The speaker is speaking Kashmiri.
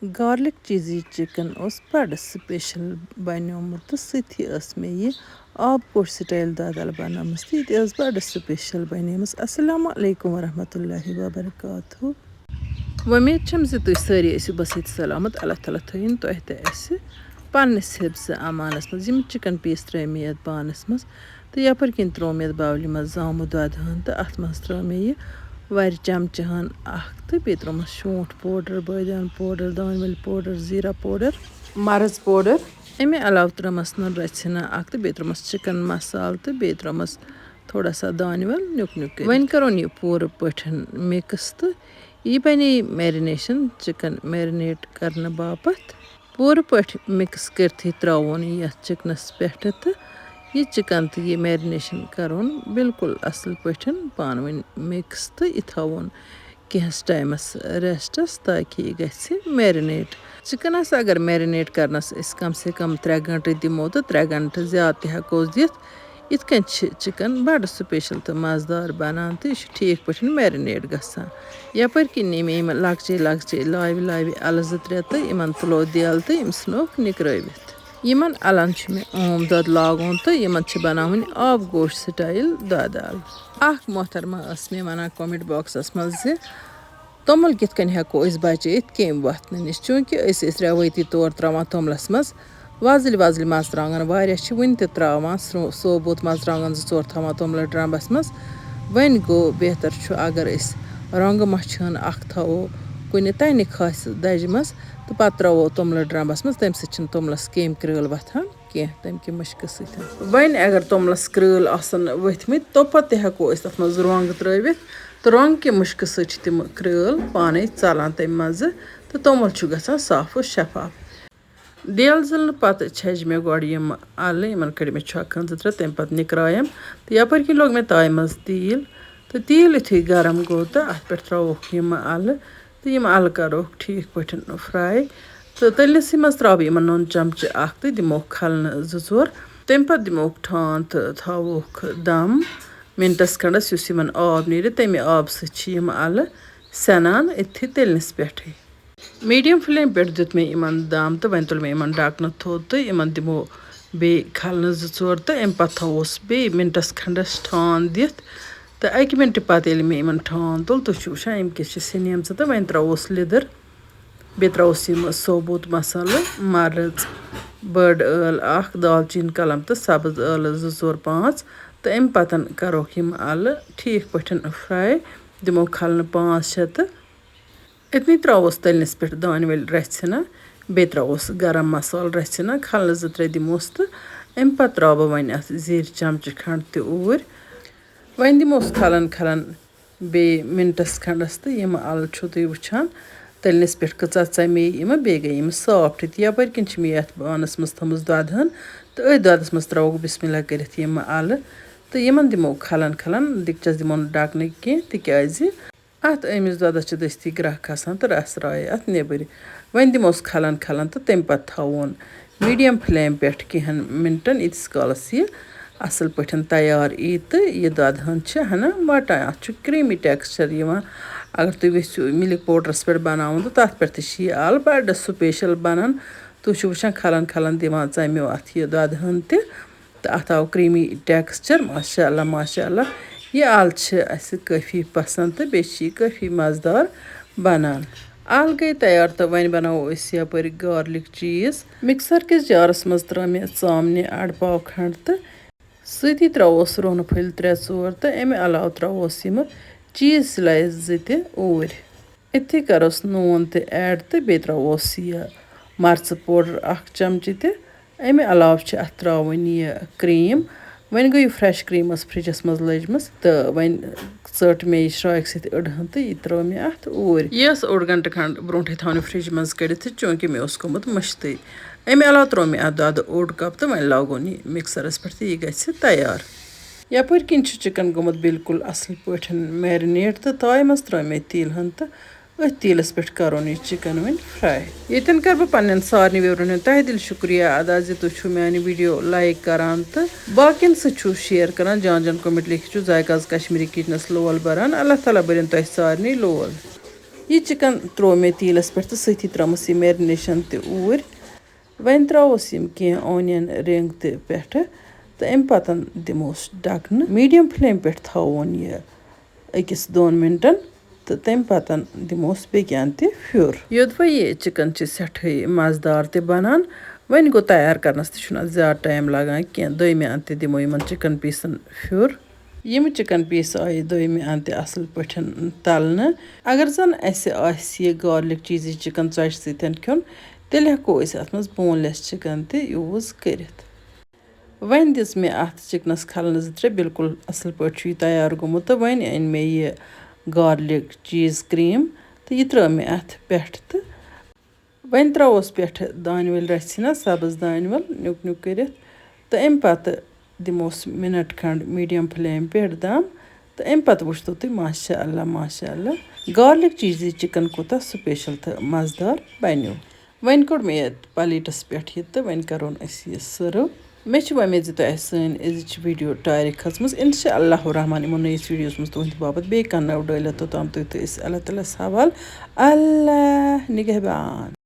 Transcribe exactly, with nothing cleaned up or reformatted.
گارلِک چیٖزی چِکَن اوس بَڑٕ سٕپیشَل بَنیومُت، تہٕ سۭتی ٲس مےٚ یہِ آب کوش سٹایل دادَل بَنٲومٕژ، تہٕ یہِ تہِ ٲس بَڑٕ سٕپیشَل بَنیمٕژ۔ السلام علیکم ورحمۃ اللہ وبرکاتہ۔ وۄمید چھم زِ تُہۍ سٲری ٲسِو بس ییٚتہِ سلامت۔ اللہ تعالیٰ تھٲیِن تۄہہِ تہٕ اَسہِ پننِس حفظ امانس منٛز۔ یِم چِکن پیٖس ترٲے مےٚ یَتھ بانس منٛز، تہٕ یپٲرۍ کِنۍ ترٛوو مےٚ یَتھ باولہِ منٛز زامُت دۄدٕ ہن، تہٕ اتھ منٛز ترٲو مےٚ یہِ وَرِ چمچہٕ ہن اکھ، تہٕ بیٚیہِ ترٛوومَس شونٛٹھ پوڈر، بٲدیان پوڈر، دانہِ وَل پوڈر، زیٖرا پوڈر، مرٕژ پوڈر۔ اَمہِ علاوٕ ترٲومَس نُن رَژھِ ہنا اکھ، تہٕ بیٚیہِ ترٛوومَس چِکن مسالہٕ، تہٕ بیٚیہِ ترٛوومَس تھوڑا سا دانہِ وَل نیُک نیُک کٔرِتھ۔ وۄنۍ کَرون یہِ پوٗرٕ پٲٹھۍ mix، تہٕ یہِ بَنے marination چِکن marinate کرنہٕ باپتھ۔ پوٗرٕ پٲٹھۍ mix کٔرتھٕے ترٛاوون یہِ یَتھ چِکنَس پٮ۪ٹھٕ، تہٕ یہِ چِکن تہٕ یہِ marination کَرون بالکل اَصٕل پٲٹھۍ پانہٕ ؤنۍ mix، تہٕ یہِ تھاوون کینٛہَس ٹایمَس restس، تاکہِ یہِ گژھِ marinate۔ چِکنَس اگر marinate کرنَس أسۍ کم سے کم ترٛےٚ گھنٹہٕ دِمو، تہٕ ترٛےٚ گھنٹہٕ زیادٕ تہِ ہٮ۪کوس دِتھ، یِتھ کٔنۍ چھِ چِکن بَڑٕ سٕپیشَل تہٕ مَزٕدار بَنان، تہٕ یہِ چھُ ٹھیٖک پٲٹھۍ marinate گژھان۔ یَپٲرۍ کِنۍ نِمے یِم لۄکچے لۄکچے لاوِ لاوِ اَلہٕ زٕ ترٛےٚ، تہٕ یِمَن تُلو دٮ۪ل، تہٕ یِم ژھٕنوکھ نِکرٲوِتھ۔ یِمَن اَلَن چھُ مےٚ اوم دۄد لاگُن، تہٕ یِمَن چھِ بَناوٕنۍ آب گوش سٹایل دۄدٕ اَلہٕ۔ اَکھ محترمہ ٲس مےٚ وَنان comment boxس منٛز زِ توٚمُل کِتھ کٔنۍ ہٮ۪کو أسۍ بچٲیِتھ کیٚمۍ وۄتھنہٕ نِش؟ چوٗنٛکہِ أسۍ ٲسۍ رٮ۪وٲیتی طور ترٛاوان توٚملَس منٛز وۄزٕلۍ وۄزٕلۍ مرژٕوانٛگن، واریاہ چھِ وٕنہِ تہِ ترٛاوان سرٛو-، ثوبوٗت مرژٕوانٛگن زٕ ژور تھاوان توٚملہٕ ڈرٛمبَس منٛز۔ وۄنۍ گوٚو بہتر چھُ اگر أسۍ رۄنٛگہٕ مَچھِ ہٕن اَکھ تھاوو کُنہِ تَنہِ خاصہِ دَجہِ منٛز، تہٕ پَتہٕ ترٛاوو توٚملہٕ ڈرٛمبَس منٛز، تَمہِ سۭتۍ چھِنہٕ توٚملَس کیٚمۍ کرٛٲل وۄتھان کینٛہہ، تَمہِ کہِ مُشکہٕ سۭتۍ۔ وۄنۍ اگر توٚملَس کرٛٲل آسَن ؤتھمٕتۍ، توٚپتہٕ تہِ ہٮ۪کو أسۍ تَتھ منٛز رۄنٛگ ترٛٲوِتھ، تہٕ رۄنٛگ کہِ مُشکہٕ سۭتۍ چھِ تِم کرٛٲل پانَے ژَلان تَمہِ منٛزٕ، تہٕ توٚمُل چھُ گژھان صاف و شفاف۔ دٮ۪ل زٕلنہٕ پَتہٕ چھَجہِ مےٚ گۄڈٕ یِم اَلہٕ، یِمَن کٔڑۍ مےٚ چھۄکہٕ ہن زٕ ترٛےٚ، تَمہِ پَتہٕ نِکرایَم، تہٕ یَپٲرۍ کِنۍ لوگ مےٚ تایہِ منٛز تیٖل، تہٕ تیٖل یُتھُے گرم گوٚو، تہٕ اَتھ پٮ۪ٹھ ترٛاووکھ یِم اَلہٕ، تہٕ یِم اَلہٕ کَروکھ ٹھیٖک پٲٹھۍ fry۔ تہٕ تٔلنِسٕے منٛز ترٛاوٕ بہٕ یِمَن نُن چمچہٕ اَکھ، تہٕ دِموکھ کھَلنہٕ زٕ ژور۔ تَمہِ پَتہٕ دِموکھ ٹھانٛڈ تہٕ تھاووکھ دَم مِنٹَس کھنٛڈَس، یُس یِمَن آب نیرِ، تَمہِ آبہٕ سۭتۍ چھِ یِم اَلہٕ سٮ۪نان أتھی تٔلنِس پٮ۪ٹھٕے۔ Medium flame پٮ۪ٹھ دیُت مےٚ یِمَن دَم، تہٕ وۄنۍ تُل مےٚ یِمَن ڈَکہٕ نہٕ تھوٚد، تہٕ یِمَن دِمو بیٚیہِ کھَلنہٕ زٕ ژور، تہٕ اَمہِ پَتہٕ تھاووس بیٚیہِ مِنٹَس کھنٛڈَس ٹھانٛڈ دِتھ۔ تہٕ اَکہِ مِنٹہِ پَتہٕ ییٚلہِ مےٚ یِمَن ٹھانٛڈ تُل، تُہۍ چھِو وٕچھان، یِم کِژھ چھِ سِنیمژٕ، تہٕ وۄنۍ ترٛاووس لیٚدٕر، بیٚیہِ ترٛاووس یِم ثوبوٗت مصالہٕ، مرٕژ، بٔڑ ٲل اَکھ، دالچیٖن کَلَم تہٕ سَبٕز ٲلہٕ زٕ ژور پانٛژھ، تہٕ اَمہِ پَتہٕ کَروکھ یِم اَلہٕ ٹھیٖک پٲٹھۍ fry، دِمو کھَلنہٕ پانٛژھ شےٚ، تہٕ أتنی ترٛاووس تٔلنِس پٮ۪ٹھ دانہِ وَلۍ رَژھِ ہنا، بیٚیہِ ترٛاووس گرم مصالہٕ رَژھِ ہنا، کھَلنہٕ زٕ ترٛےٚ دِموس، تہٕ اَمہِ پَتہٕ ترٛاوٕ بہٕ وۄنۍ اَتھ زیٖر چمچہٕ کھنٛڈ تہِ اوٗرۍ۔ وۄنۍ دِموس کھَلَن کھَلَن بیٚیہِ مِنٹَس کھنٛڈَس، تہٕ یِم اَلہٕ چھِو تُہۍ وٕچھان تٔلنِس پٮ۪ٹھ کۭژاہ ژَمے یِم، بیٚیہِ گٔے یِم soft تہِ۔ یَپٲرۍ کِنۍ چھِ مےٚ یَتھ بانَس منٛز تھٲومٕژ دۄدٕ ہن، تہٕ أتھۍ دۄدَس منٛز ترٛاووکھ بسم اللہ کٔرِتھ یِم اَلہٕ، تہٕ یِمَن دِمو کھَلَن کھَلَن، دِکچَس دِمو نہٕ ڈَکہٕ نہٕ کینٛہہ، تِکیٛازِ اَتھ أمِس دۄدَس چھِ دٔستی گرٛکھ کھَسان تہٕ رَس راے اَتھ نیٚبٕرۍ۔ وۄنۍ دِموس کھَلَن کھَلَن تہٕ تَمہِ پَتہٕ تھاوون medium flame پٮ۪ٹھ کینٛہَن مِنٹَن، ییٖتِس کالَس یہِ اَصٕل پٲٹھۍ تیار یی تہٕ یہِ دۄدٕ ہن چھِ ہَنا وَٹان۔ اَتھ چھُ creamy texture یِوان۔ اگر تُہۍ یَژھِو milk powderس پٮ۪ٹھ بَناوُن، تہٕ تَتھ پٮ۪ٹھ تہِ چھِ یہِ اَلہٕ بَڑٕ special بَنان۔ تُہۍ چھِو وٕچھان، کھَلَن کھَلَن دِوان ژَمیو اَتھ یہِ دۄدٕ ہن تہِ۔ تہٕ اَتھ آو creamy texture، ماشاء اللہ، ماشاء اللہ۔ یہِ اَلہٕ چھِ اَسہِ کٲفی پَسنٛد تہٕ بیٚیہِ چھِ یہِ کٲفی مَزٕدار بَنان۔ اَلہٕ گٔے تیار تہٕ وۄنۍ بَناوو أسۍ یَپٲرۍ garlic cheese۔ Mixer کِس جارَس منٛز ترٛٲو مےٚ ژامنہِ اَڑٕ پاو کھنٛڈ تہٕ سۭتی ترٛاووس رۄہنہٕ پھٔلۍ ترٛےٚ ژور، تہٕ اَمہِ علاوٕ ترٛاووس یِمہٕ cheese slice زٕ تہِ اوٗرۍ۔ أتھی کَروس نوٗن تہِ add تہٕ بیٚیہِ ترٛاووس یہِ مَرژٕ powder اَکھ چمچہٕ تہِ۔ اَمہِ علاوٕ چھِ اَتھ ترٛاوٕنۍ یہِ cream۔ وۄنۍ گٔے fresh cream ٲس fridgeس منٛز لٔجمٕژ، تہٕ وۄنۍ ژٔٹ مےٚ یہِ شرٛاکہِ سۭتۍ أڑہَن تہٕ یہِ ترٛٲو مےٚ اَتھ اوٗرۍ۔ یہِ ٲس اوٚڑ گھنٹہٕ کھنٛڈ برونٛٹھٕے تھاونہٕ fridge منٛز کٔڑِتھ، چوٗنٛکہِ مےٚ اوس گوٚمُت مٔشتٕے۔ اَمہِ علاوٕ ترٛوو مےٚ اَتھ دۄدٕ اوٚڑ cup تہٕ وۄنۍ لاگون یہِ mixerس پٮ۪ٹھ تہٕ یہِ گژھِ تیار۔ یَپٲرۍ کِنۍ چھُ chicken گوٚمُت بالکل اَصٕل پٲٹھۍ marinate تہٕ تایہِ منٛز ترٛٲو مےٚ تیٖل ہن تہٕ أتھۍ تیٖلَس پٮ۪ٹھ کَرون یہِ chicken وۄنۍ fry۔ ییٚتٮ۪ن کَرٕ بہٕ پنٛنٮ۪ن سارنٕے viewerن ہُنٛد تہہ دِل شُکریہ ادا زِ تُہۍ چھِو میٛانہِ video like کَران تہٕ باقیَن سۭتۍ چھِو share کَران، جان جان comment لیکھِتھ چھِو ذایقہٕ آز کشمیٖری kitchenس لول بَران۔ اللہ تعالیٰ بٔرِن تۄہہِ سارنٕے لول۔ یہِ چِکن ترٛوو مےٚ تیٖلَس پٮ۪ٹھ تہٕ سۭتی ترٲومٕژ یہِ marination تہِ اوٗرۍ۔ وۄنۍ ترٛاووس یِم کینٛہہ onion رِنٛگ تہِ پٮ۪ٹھٕ تہٕ اَمہِ پَتہٕ دِموس ڈَکہٕ۔ Medium flame پٮ۪ٹھ تھاوون یہِ أکِس دۄن مِنٹَن تہٕ تَمہِ پَتہٕ دِموس بیٚکہِ اَندٕ تہِ پھیُر۔ یوٚدوَے یہِ چِکن چھِ سٮ۪ٹھٕے مَزٕدار تہِ بَنان، وۄنۍ گوٚو تیار کَرنَس تہِ چھُنہٕ اَتھ زیادٕ time لَگان کینٛہہ۔ دوٚیمہِ اَندٕ تہِ دِمو یِمَن چِکن پیٖسَن پھیُر۔ یِم چِکن پیٖس آیہِ دوٚیمہِ اَندٕ تہِ اَصٕل پٲٹھۍ تَلنہٕ۔ اگر زَن اَسہِ آسہِ یہِ garlic cheesy چِکن ژۄچہِ سۭتۍ کھیوٚن، تیٚلہِ ہٮ۪کو أسۍ اَتھ منٛز boneless چِکن تہِ use کٔرِتھ۔ وۄنۍ دِژ مےٚ اَتھ چِکنَس کھلنہٕ زٕ ترٛےٚ، بِلکُل اَصٕل پٲٹھۍ چھُ یہِ تیار گوٚمُت۔ تہٕ وۄنۍ أنۍ مےٚ یہِ garlic cheese cream تہٕ یہِ ترٛٲو مےٚ اَتھ پٮ۪ٹھ تہٕ وۄنۍ ترٛاووس پٮ۪ٹھٕ دانہِ ؤلۍ رَژھِ ہنا، سَبٕز دانہِ وَل نیُک نیُک کٔرِتھ تہٕ اَمہِ پَتہٕ دِموس مِنَٹ کھنٛڈ medium flame پٮ۪ٹھ دَم تہٕ اَمہِ پَتہٕ وٕچھتو تُہۍ، ماشاء اللہ، ماشاء اللہ، garlic cheesy چِکن کوٗتاہ special تہٕ مَزٕدار بَنیو۔ وۄنۍ کوٚڑ مےٚ یَتھ پَلیٹَس پٮ۪ٹھ یہِ تہٕ وۄنۍ کَرون أسۍ یہِ serve۔ مےٚ چھِ وۄمید زِ تۄہہِ آسہِ سٲنۍ أزِچ video ٹارِ کھٔژمٕژ۔ اِنشاء اللہ الرحمن یِمو نٔیِس videoس منٛز تُہٕنٛدِ باپَتھ بیٚیہِ کانٛہہ نٔو ڈٲلِتھ۔ توٚتام تُہۍ تہٕ أسۍ اللہ تعالیٰ ہَس حوال۔ اللہ نِگہبان۔